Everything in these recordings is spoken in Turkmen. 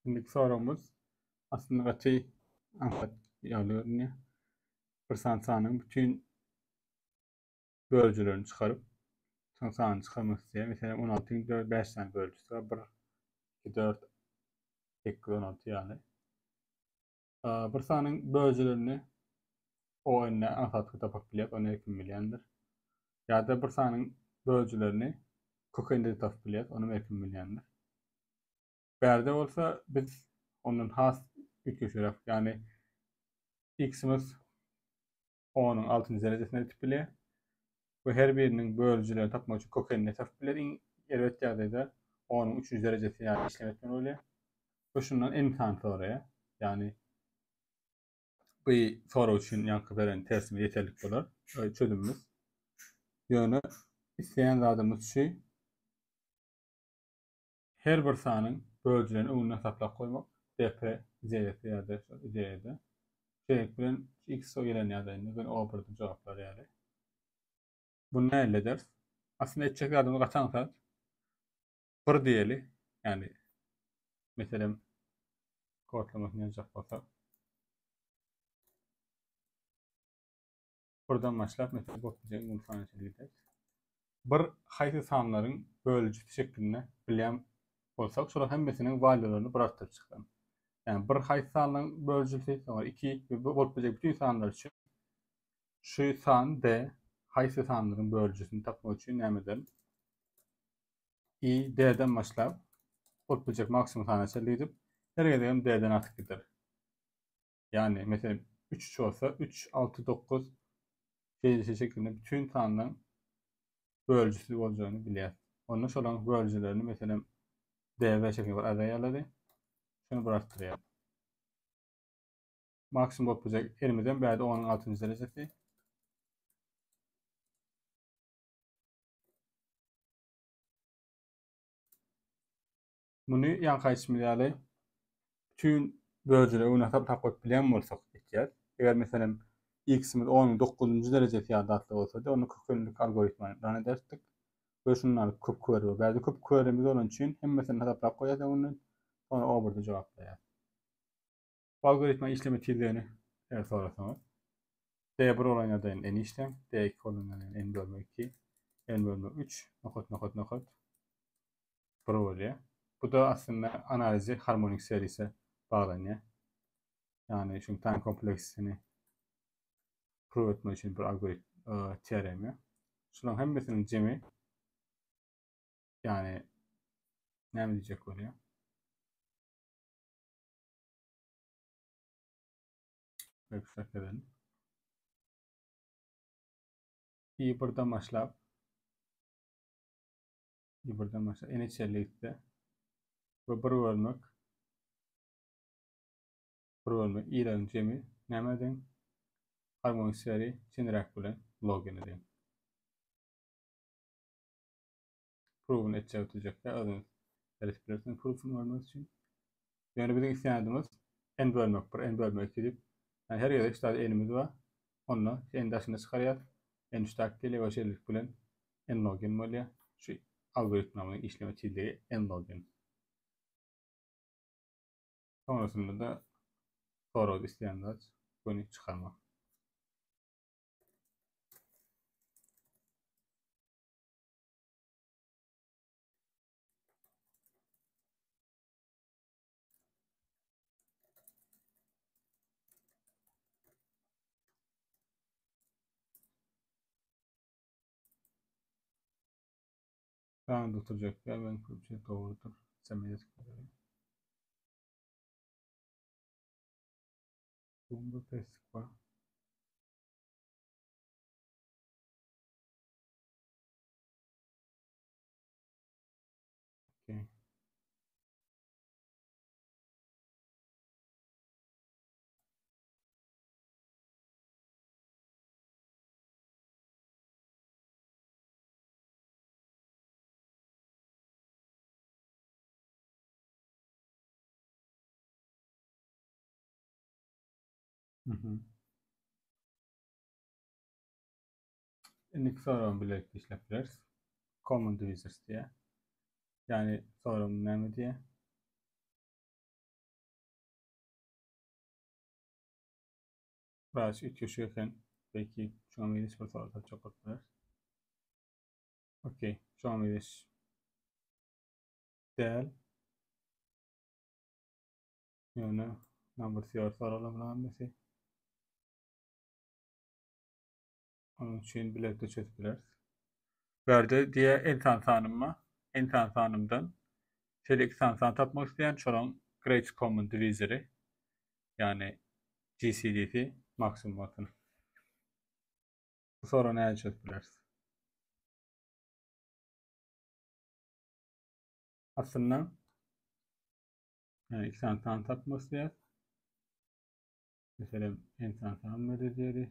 Indiki soragymyz aslynda gaty aňsat ýaly görünýär. Bir sany sanyň bütin bölüjilerini çykaryp, soň sanyny çykarmak isleýär. Meselem, 16-yň 4 5 sany bölüjisi bar. 1 2 4 8 16 ýaly. Bir sanyň bölüjilerini o indi aňsatlyk tapyp bilýär, ony her kim bilýändir. Ýa-da bir sanyň bölüjilerini kökende tapyp bilýär, ony her kim bilýändir. Bärde bolsa biz ondan has üýtgeşiräk, ýagny x-imiz 10-yň altynjy derejesine ýetip bilýär we her biriniň bölüjilerini tapmak üçin kökenini tapyp bilýär. Iň erbet ýagdaýda 10-yň üçünji derejesi ýaly işlem etmeli bolýar. We şundan n sany soraýar. Ýagny bu sorag üçin ýaňky beren tersimiz ýeterlik bolar, çözümimiz. Ýöne isleýän zadymyz şu Her bir sanyň bölüjilerini öňünden hasaplap goýmak, DP ideýasy ýa-da şol ideýada. Şeýlelik bilen x o gelen ýagdaýynda göni o birden jogaplar ýaly. Bunu nähili ederis? Aslynda etjek zadymyz gaty aňsat. Bir diýeli, ýagny meselem kodlamasyny ýazjak bolsak. Birden başlap meselem bolup biljek iň uly sana çenli gideris. Bir haýsy sanlaryň bölüjisi şeklinde bilýän bolsak, şolaryň hemmesiniň walýularyny bir artdyryp çyksam. Ýagny bir haýsy sanlaryň bölüjisi, soňra 2 we bolup biljek bütün sanlar üçin şu san D haýsy sanlaryň bölüjisini tapmak üçin näme ederin? I D-den başlap bolup biljek maksimum sana çenli gidip, her gezegem D-den artyk gider. Ýagny, meselem, üç üç bolsa, üç, alty, dokuz şeýle şeklinde bütün sanlaryň bölüjisi boljagyny bilýäris. Onda şolaryň bölüjilerini, meselem, DB şeklinde bir array alaly. Şuny bir artdyrýar. Maksimum bolup biljek elimizden bärde onuň altynjy derejesi. Muny ýaňky aýdyşymyz ýaly bütin bölüjileri öňünden hasap goýup bilýän bolsak etýäs. Eger meselem x-imiz onuň dokuzynjy derejesi ýaly zatlar bolsady, onda kökenlik algoritmini run ederdik. We şundan alyp köp query bor. Bärde köp querymiz bolany üçin hemmesini hasaplap goýýas öňünden, soňra o birde jogaplaýas. Bu algoritmiň işleme tizligini eger sorasaňyz, D1 bolan ýagdaýynda n işläň, D2 bolan ýagdaýynda n bölmek 2, n bölmek 3, nokat nokat nokat 1 bolýar. Bu da aslynda analizi harmonik serise baglanýar. Ýagny şuň time kompleksini prove etmek üçin bir algoritm e, teorema. Şularyň hemmesiniň jemi ýagny näme diýjek bolýar? Extract edelim. I birden başlap I birden başlap n içeri gitdi. Ve bir bölmek bir bölmek i'lerin jemi näme deň? Harmonik seri çenräk bilen log n deň. Proof'unu etjek ötecekler. Özüňiz seretip bilersiňiz proof'unu görmek üçin. Ýöne biziň isleýänimiz n bölmek 1, n bölmek 2 diýip. Yani her gezek şu nimiz bar. Onda n daşyna çykarýar. N 3 tak gelýär we şeýlelik bilen n log n bolýar. Şu algoritmanyň işleme tizligi n log n. Sonrasynda da sorag isleýän zat göni çykarmak. Ben oturacak ya ben bir şey doğrudur. Semiyet Bunda testlik var. Okay. Mhm. Indiki soragym bilelikde işläp bileris. Common divisors diýýär. Ýagny soragym näme diýýär? Biraz üýtgeşik eken. Belki şuňa meňzeş bir sorag tapjak bolup biler. Okey, şuňa meňzeş däl. Ýöne number theory soraglar hemmesi. Onuň üçin bilelikde çözüp bileris. Bu ýerde diýe n sany sanym bar. N sany sanymdan şeýle iki sany san tapmak isleýän, şolaryň greatest common divisory, ýagny GCD-si maksimum bolsun. Bu soragy nädip çözüp bileris? Aslynda ýagny iki sany san tapmak isleýäris. Meselem, n sany san bar diýeli.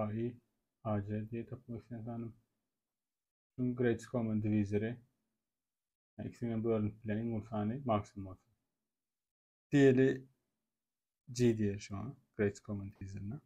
AI, AC diýe tapmak isleýän sanym. Şuň greatest common divisory, ýagny ikisinden bölünip bilen iň uly sany maksimum bolsun. Diýeli G diýeli şuňa, greatest common divisoryna.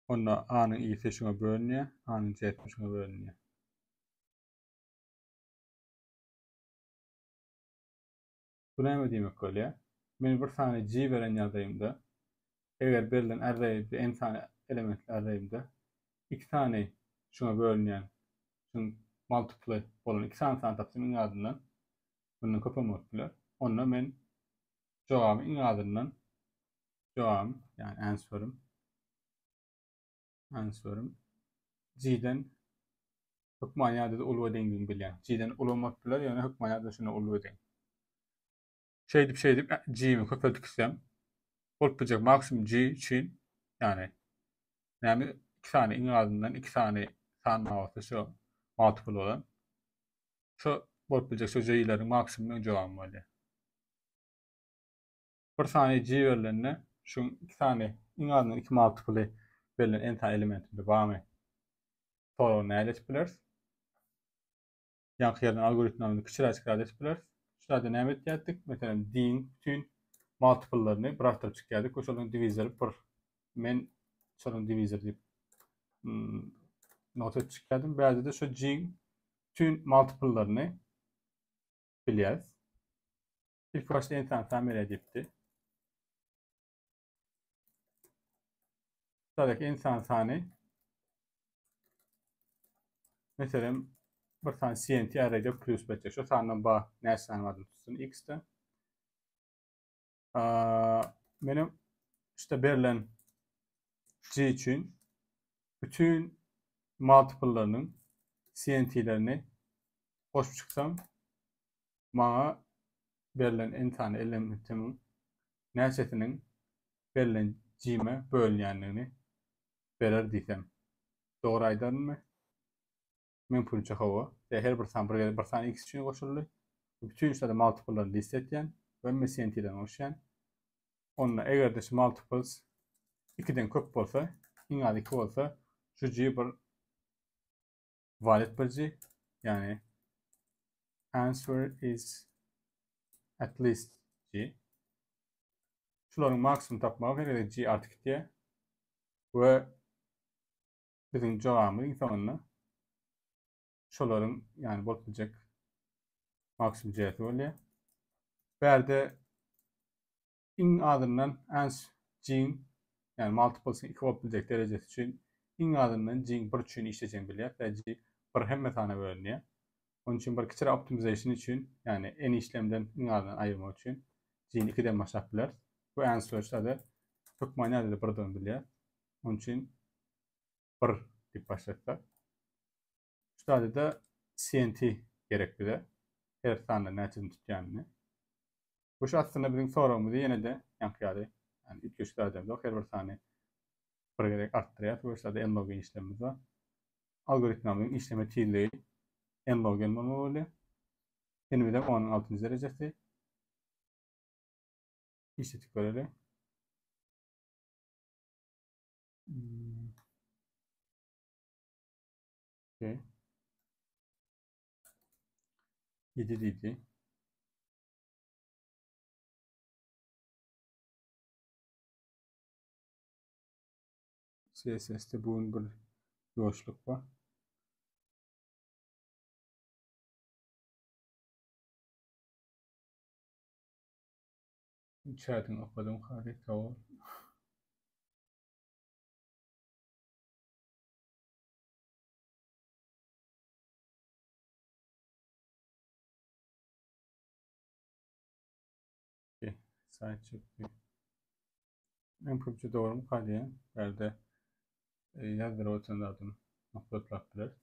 Onda A-nyň i-si şuňa bölünýär, A-nyň C-si şuňa bölünýär. Bu näme diýmek bolýar? Men bir sany G beren ýagdaýymda, eger berlen array-de n sany elementli array-imde iki sany şuňa bölünýän, şuň multiply bolan iki sany san tapsam iň azyndan, bundan köpem bolup biler. Onda men jogaby iň azyndan jogabym, ýagny answer-im answer-im G-den hökman ýa-da uly we deňdigini bilýän. G-den uly bolup biler, ýöne hökman ýa-da şundan uly we deň. Şeýdip şeýdip G-mi köpeldip gitsem, bolup biljek maksimum G üçin, ýagny näme iki sany iň azyndan iki sany san bar bolsa şo multiple bolan. Şo bolup biljek şo G-leriň maksimum jogaby bolýar. Bir sany G berlende şuň iki sany iň azyndan iki multiply berlen n sany elementinde barmy? Soragyny nähili edip bileris? Ýaňky ýerden algoritmimizi kiçiräjik zat edip bileris. Şu zada näme etýärdik? Meselem, D-iň bütün multiple'laryny bir artdyryp çykýardyk we şolaryň diwizory bir. Men şolaryň diwizory diýip hmm, not edip çykýardym. Bärde-de şu G-iň bütün multiple'laryny bilýäris. İlk başda insan tamir edipdi. Sadece insan sany meselem bir sany CNT array'de plus betjek. Şu sandan ba näçe sany bardyr tutsun x-de. Benim işte berlen G üçin bütün multiple'larının CNT'lerini goşup çyksam Maňa berlen n sany elementimiň näçesiniň berlen jime bölünýändigini berer diýsem, dogry aýdarynmy? Meň pikirimçe hawa. Ýa her bir san bir gezek bir sany x üçin goşuldy. Bütin şeýle multiple'lary list etýän we hemme CNT-den goşýan. Onda eger-de şu multiples 2-den köp bolsa, iň az 2 bolsa, şu g bir valid bir G. Yani answer is at least G. Şularyň maksimum tapmagy her gezek G artyp gitýär. We biziň jogabymyz iň soňunda şolaryň ýani bolup biljek maksimum G-si bolýar. Bärde iň azyndan ans G-iň ýagny multiples-iň 2 bolup biljek derejesi üçin iň azyndan G-iň 1 üçin işlejegini bilýäris. Sebäbi G 1 hemme sana bölünýär. Onuň üçin bir kiçiräk optimization üçin, ýagny n işlemden iň azyndan aýyrmak üçin G-ni 2-den başlap bileris. Bu answer şada hökman ýa-da birdigini bilýäris. Onuň üçin 1 diýip başlatsak. Şu taýda CNT gerek bize. Her sanda näçesini tutýanyny. Bu şu aslynda biziň soragymyzy ýene-de ýaňky ýaly, ýagny üýtgeşik zat ýok, her bir sany bir gezek artdyrýar. Bu şurada n log n işlemimiz bar. Algoritmimiziň işleme tizligi n log n bolmaly bolýar. N-imizem onuň altynjy derejesi. Işletip göreli. Hmm. Okay. 7 diýdi. CSS-de bu gün bir ýoşluk bar. Chatyňy okadym Hary, sag bol. Saýt çykdy. Men köpçe dogrumy diýen. Bärde ýazdyryp oturan zadym noklatlap biler.